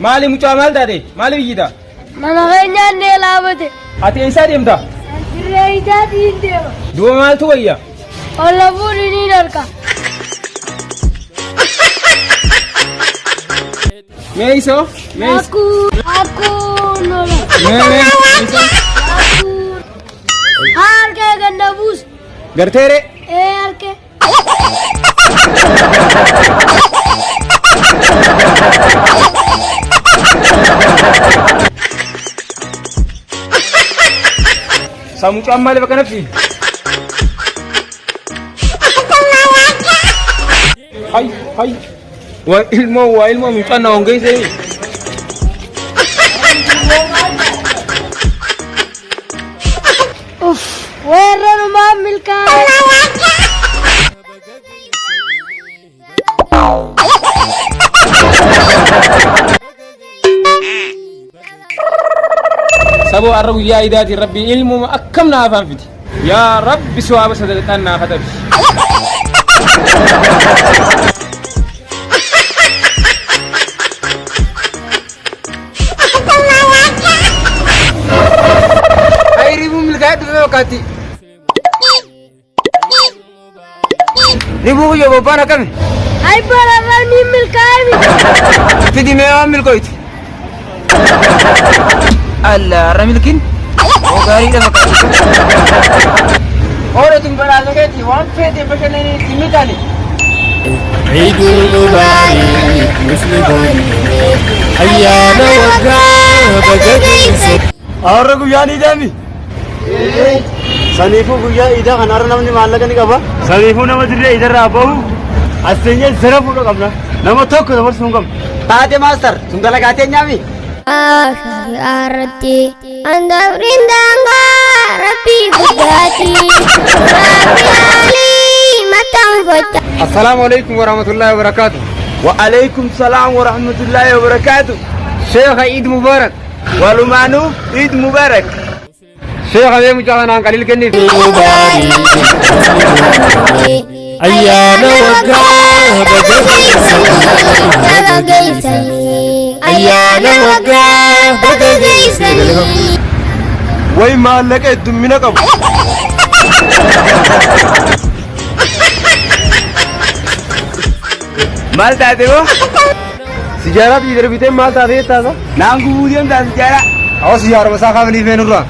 Maali mucaa maal taate? Maaliif iyyita? Mana keenyaan nee laabate. Ati eessaa deemta? Dirree isaatiin deema. Duuba maaltu wayya? Olla fuudhi ni harka. Mee isoo? Mee isoo? Akkuu akkuu nola. Mee mee isoo? Akkuu. Harkee ganda buus. Garteeree? Ee harkee. Saa mucaan maaliif akkana fiigi? Hay hay. Waa ilmoo waa ilmoo mucaan na hongeessee. Uff weerranumaan milkaa'e. Saboo har'a guyyaa idaatiin rabbiin ilmuma akkam na afaan fiti. Yaa rabbi suwaaba sadaqaan naa katabi. Ayiriibuu milkaa'ee dhufe fakkaatti. Ribuu kiyya bobbaan akkami? Ay bararraa ni milkaa'e miti. Fidi mee waan milkooyti. Alla har'a milkiin oo gaariidha fakkaatti. Oole tun badhaasa keeti waan feete bashannanii itti milkaa'e. عيد المبارك مسلمون أيام وقع بقديس Har'a guyyaan iidaami. Saniifuu guyyaa iidaa kana har'a namni maallaqa ni qaba. Saniifuu nama dirree iidarraa bahu as teenyee zara fuudhuu qabna. Nama tokko dabarsuu hin qabnu. Taate maastar tun dalagaa teenyaami. Irratti handafriin daangaa rabbii guddaati. Rabbi haalii maxxanfacha. Assalaamu alaikum warahmatullahi wabarakatuh. Wa alaikum salaam wa rahmatullahi wa barakaatu. Sheekha Iid Mubarak. Walumaanuu Iid Mubarak. Sheekha mee mucaa kanaan qaliil kenniif. أيام وقع بقديس أيام وقع بقديس Way maallaqa heddummina qabu. Maal taate boo? Sijaaraa biyya darbitee maal taate jettaasa? Naan gubuu deemtaa sijaaraa? Awa sijaaruma isaa kaafanii feenurraa.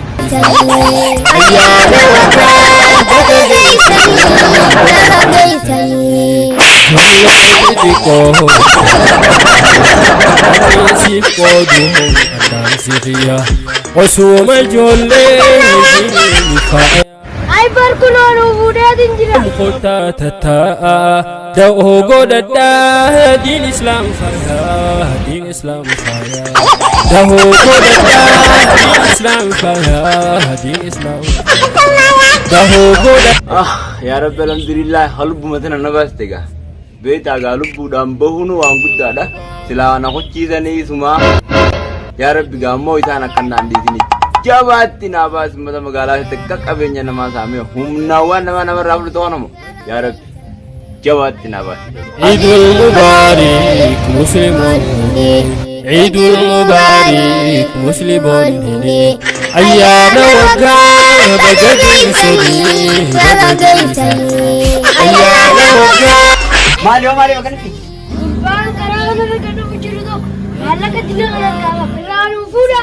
أيام وقع بقديس Osuma ijoollee Ay barkunoo nu fuudheetiin jira. kottaa tattaa'a da'oo godhadhaa diin islaam faayaa diin islaam faayaa da'oo godhadhaa diin islaam faayaa diin islaam da'oo godhadhaa. Ah, yaa Rabbi alhamdulillah lubbuma tana na baaste gaa. Beektaa gaa lubbuudhaan bahuun waan guddaadha. Silaa na kochiisanii isumaa. Yaa Rabbi gaa immoo isaan akka naan dhiisini. Jabaatti naa baasi uummata magaalaa keessatti akka qabeenya namaa saamee humnaawwan namaa namarraa fudhatu kanuma. Yaa Rabbi jabaatti naa baasi. عيد المبارك مسلمون عيد المبارك مسلمون أيام وقع بقديسني أيام وقع Maali hoo maali bakka nuti? Gurbaan karaa kanarra kan dhufu jiru tokko maallaqa dila kana qaba. Irraa nu fuudha.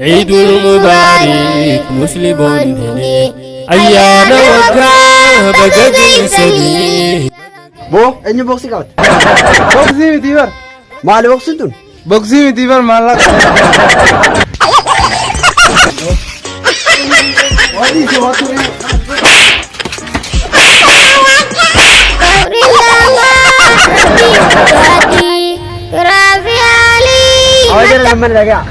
عيد المبارك مسلمون أيام وقع بقديسني Boo eenyu boksii qabata? Boksii miti bar. Maali boksiin tun? Boksii miti bar maallaqa. Awwa jara lamman dhagaa.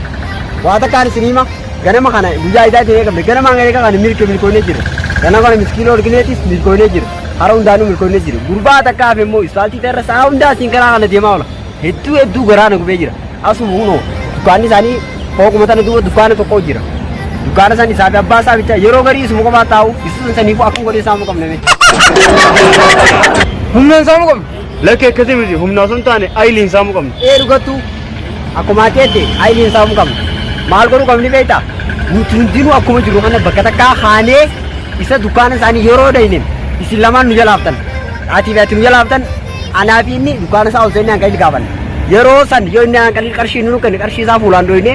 Waa takkaan isin hima. Ganama kana guyyaa idaa ta'ee qabne ganama hanga eega kana milki milkoonee jira. Ganama kana miskiinoo argineetis milkoonee jira. Hara hundaanuu milkoonee jira. Gurbaa takkaaf immoo ispaaltii irra sa'a hundaa asiin karaa kana deemaa oola. Hedduu hedduu garaa na gubee jira. Asuma hunoo dukkaanni isaanii fooquma tana duuba dukkaana tokko jira. Dukkaana san isaa fi abbaa isaa bicha yeroo garii isuma kophaa taa'u isu saniifuu akkuma godhee saamuu qabna mee. Humnaan saamuu qabna. Lakkee akkasii miti humna osoo hin taane ayiliin saamuu qabna. Ee dhugattuu. Akkuma ati jette ayiliin saamuu qabna. Maal godhuu qabni beektaa? Nuti hundinuu akkuma jiru kana bakka takkaa haanee isa dukkaana isaanii yeroo dhayne isin lamaan nu jalaaftan. Atii fi ati nu jalaaftan anaa fi inni dukkaana isaa ol seennee hanqalii gaafanna. Yeroo san yoo inni hanqalii qarshii nu kenne qarshii isaa fuulaan dhoyne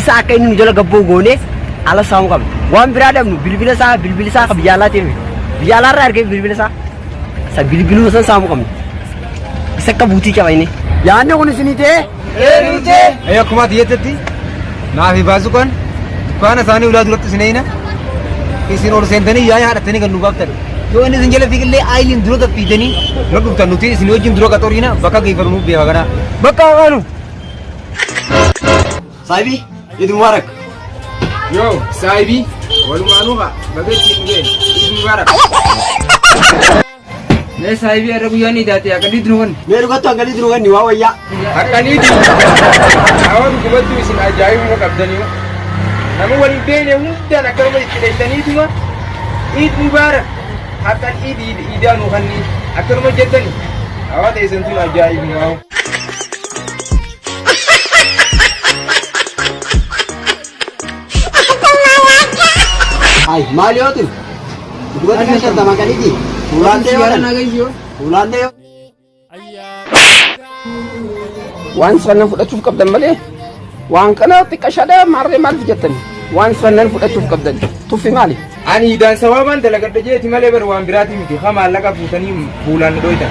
isa akka inni nu jala gabboo goone ala saamuu qabna. Waan biraa dhabnu bilbila isaa bilbila isaa kan biyya alaa ta'e biyya alaarraa argee bilbila isaa isa bilbiluma san saamuu qabna. Isa akka buutii qaba inni. Yaadni kun isinii ta'ee? Ee akkuma ati jettetti naa fi baasuqaan dukkaana isaanii ulaa duratti isin eeyna isin ol seentanii yaa'ii haadhattanii kan nu baaftan. Yoo inni isin jala fiigillee aayiliin dura fiigdanii nu dhuftan nuti isin wajjin dura qaxoriina bakka geeffamu nuuf beeka kanaa. Bakka hafaanu. Saahibii Eid Mubarak. Yoo saahibii walumaanuu haa baga ittiin dhufee Eid Mubarak. Mee saahibii har'a guyyaan idaate akkamitti nu wanni? Mee dhugattu hangalii jiru ganni waa wayyaa. Akkaniiti. Hawa dhugumattuu isin ajaa'ibuma qabdanii. Nama waliin beekne hundaan akkanuma itti dheessaniituma Eid Mubarak haqqan Eid iidaa nu kanni akkanuma jettani. Hawa teessan tun ajaa'ibuma. Ay maal yoo tun? Dhugatti kan shantama qaliiti. Fuulaan ta'e yoo fuulaan ta'e yoo. Waan sannan fudhachuuf qabdan malee waan kana xiqqashaadha maarree maaliif jettan waan sannan fudhachuuf qabdan tuffi maali? Ani idaan sawaabaan dalagadha jeeti malee bar waan biraati miti ha maallaqa fuutanii fuulaan nu dhoytan.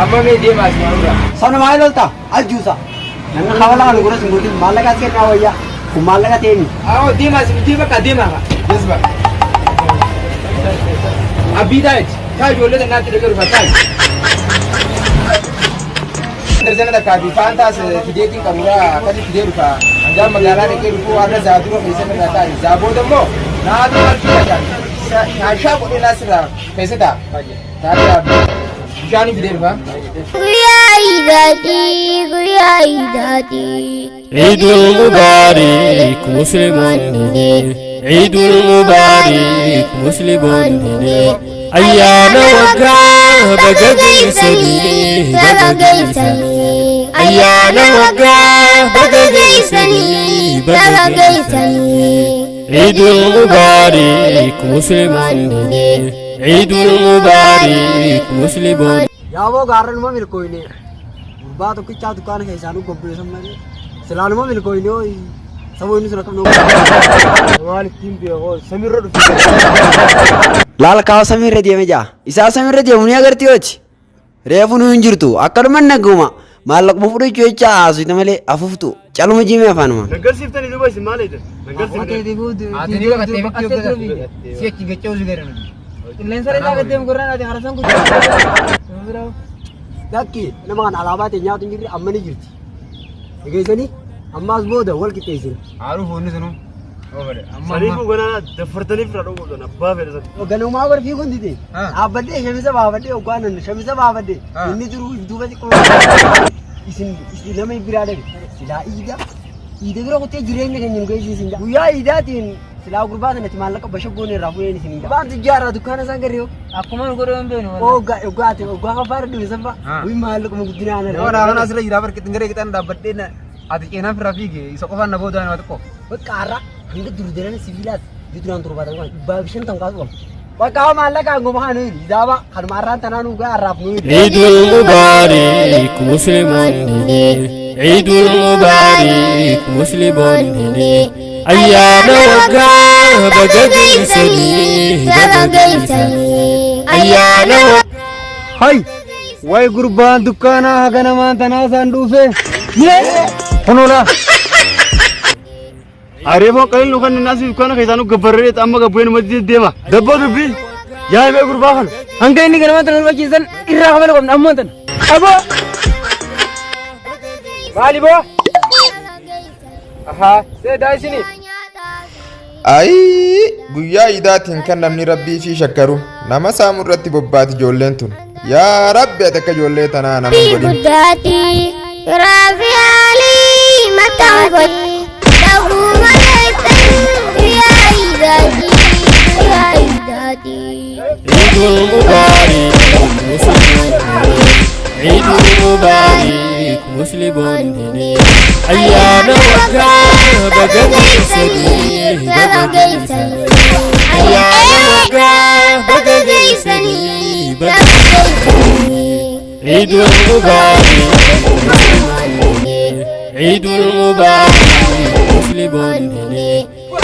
Amma mee deemaa as maanurraa. Sana maal lolta? Aljuusa. Namni kabala kan gurra sin godhin maallaqa as kennaa wayyaa. Kun maallaqa ta'e Awo deemaa si miti bakka deemaa ha. Jazba. Abbii taa'eeti. Taa ijoollee tannaatti dhaqee dhufa taa'i. Darzana takkaa fi faantaas fideetiin qaruuraa akkasi fidee dhufa. Hangaan magaalaa dhaqee dhufu har'a zaadura keessa irraa taa'i. Zaa booda immoo naatu qarshii dhaqaan. Shaashaa godhee naasirraa keessa taa'a. Taa'ee abbii. Bishaan fidee dhufa. Guyyaa iidaatii guyyaa iidaatii. عيد المبارك مسلمون عيد المبارك مسلمون أيام وقع بقى سني بقى سني أيام وقع بقى سني بقى سني عيد المبارك مسلمون عيد المبارك مسلمون Yaaboo gaarranuma milkooyne. Gurbaa tokkichaa dukkaana keessaa nu gobbeessan malee. Silaanuma milkooyne hoo saboo inni sun akkam nu. Maal ittiin beekoo samiirra dhufe. Laal kaa'u samiirra deeme jaa. Isaa samiirra deemu ni agartii hoji. Reefu nu hin jirtu. Akkanuma naguma. Maallaquma fudhachuu jecha haasofte malee afuftu. Caluma jimee afaanuma. Naggarsiiftanii duuba isin maal eedan? Naggarsiiftanii. Ati ni bakka bakka si achi gachuu si garan. Qilleensa irraa gaddee gurraan ati harasan kutu. Lakki nama kana alaabaa ta'e nyaatu hin jirre amma ni jirti. Dhageessanii ammaas booda wal qixxeessina. Haaruu foonni sunuu. Saniifuu ganaa daffartanii fira dhowwu qabdan abbaa fedha sana. Ganamaa barfii kun dide. Dhaabbadhee shamisa baafadhee hoggaan shamisa baafadhee inni jiru duuba xiqqoo isin isin nama biraa dhabe silaa iida iida bira kuttee jireenya keenya nu geessisin guyyaa iidaatiin silaa gurbaa sanatti maallaqa bashaggoon irraa fuudheen isin ija. Waan tijjaaraa dukkaana isaan garee Akkuma nu godhuu hin beeknu. hoggaa hoggaate hoggaa kafaara dhufe sanfa wii maallaquma guddinaa ana. Yoo naa kana asirra jira barqi xingaree qixaan dhaabbadhee ati ceenaan firra fiige isa qofaan na booda nama xiqqoo. Bakka har'a hanga dur daran sibiilaas duraan torbaatan kan dhibbaa fi shantan kaasu qabu. Bakka maallaqa hanguma kana nuyi idaaba kanuma har'aan tanaa nu gaa har'aaf nuyi. عيد المبارك مسلمون عيد المبارك مسلمون أيام وقع بقى سني بقى سني أيام Hay! Way gurbaan dukkaanaa haga namaan tanaa isaan dhufe. Kunuuna. Areefoo qalil nu kan naasii dukkaana keessaa nu gabbarree amma gabbeen nuti deema. Dabboo dubbii yaa himee gurbaa kana. Hanga inni ganamaan tana barbachiisan irraa kafalu qabna ammoo tana. Aboo! Maali boo? Ahaa, seedaa isini. Ayii guyyaa iidaatiin kan namni rabbii fi shakkaru nama saamu irratti bobbaati ijoolleen tun. Yaa rabbi ati akka ijoollee tanaa nama hin godhin. Guddaati raafiyaalii mataan dhaguma keessan guyyaa iidaatii guyyaa iidaatii. عيد المبارك مسلمون عيد المبارك مسلمون Baga geessanii, baga geessanii. Ayyaana waggaa baga geessanii, baga geessanii. Ciidul Mubaarik, Ciidul Mubaarik, Musliimoonni.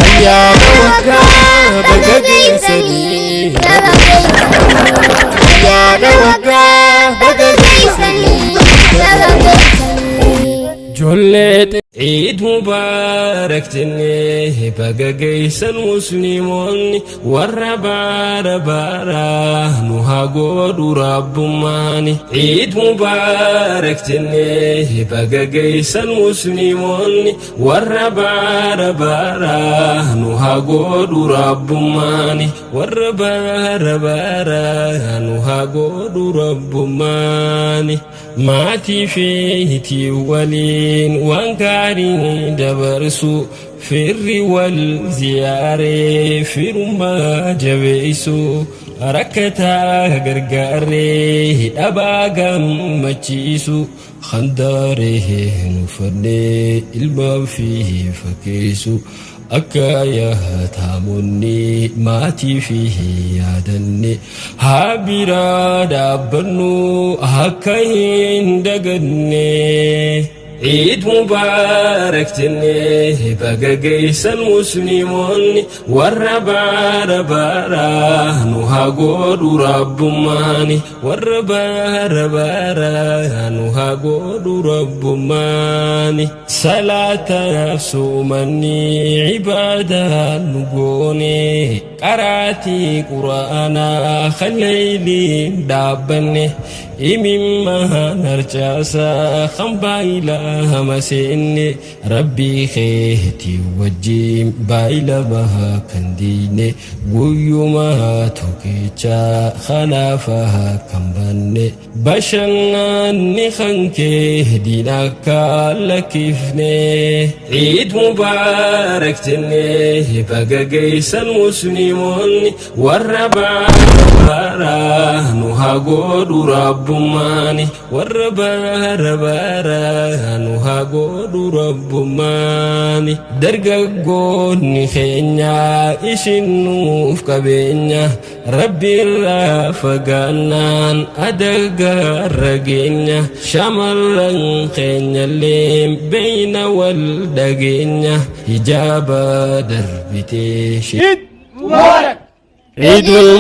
Ayyaana waggaa baga geessanii, baga geessanii. Ayyaana waggaa baga geessanii, baga geessanii. Ijoollee Ciid Mubaarak jennee baga geessan musliimoonni warra baara baara nu haa godhu rabbummaani. Ciid Mubaarak jennee baga geessan musliimoonni warra baara baara nu haa godhu rabbummaani. Warra baara baara nu haa godhu rabbummaani. Maatii fi waliin waan gaarii dabarsu firri wal ziyaaree firummaa jabeessu rakkataa gargaaree dhabaa gammachiisu handaaree nuffannee ilmaa fi fakkeessu akka yaataamonni maatii fi yaadanne haa biraa dhaabbannu akka hin daganne. Ciid Mubaarak jennee baga geessan musliimoonni warra baara baara nu haa godhu rabbummaani. Warra baara baara nu haa godhu rabbummaani. Salaataaf soomanni ibaadaa nu goone qaraatii quraanaa kalleeyliin dhaabbanne imimmaan harcaasaa kan baay'ilaa maseenne rabbii keetii wajjin baay'ilama kan diine guyyumaa tokkicha kanaafaa kan banne bashannanni kan kee diin akka lakkifne. Ciid Mubaarak jennee baga geessan musliimoonni warra baara nu haa godhu rabbummaani. Warra baara baara nu haa godhu rabbummaani. Dargaggoonni keenya isin nuuf qabeenya rabbiirraa fagaannaan adagaarra geenya shamarran keenyallee beeyna wal dhageenya hijaaba darbitee. Ciidul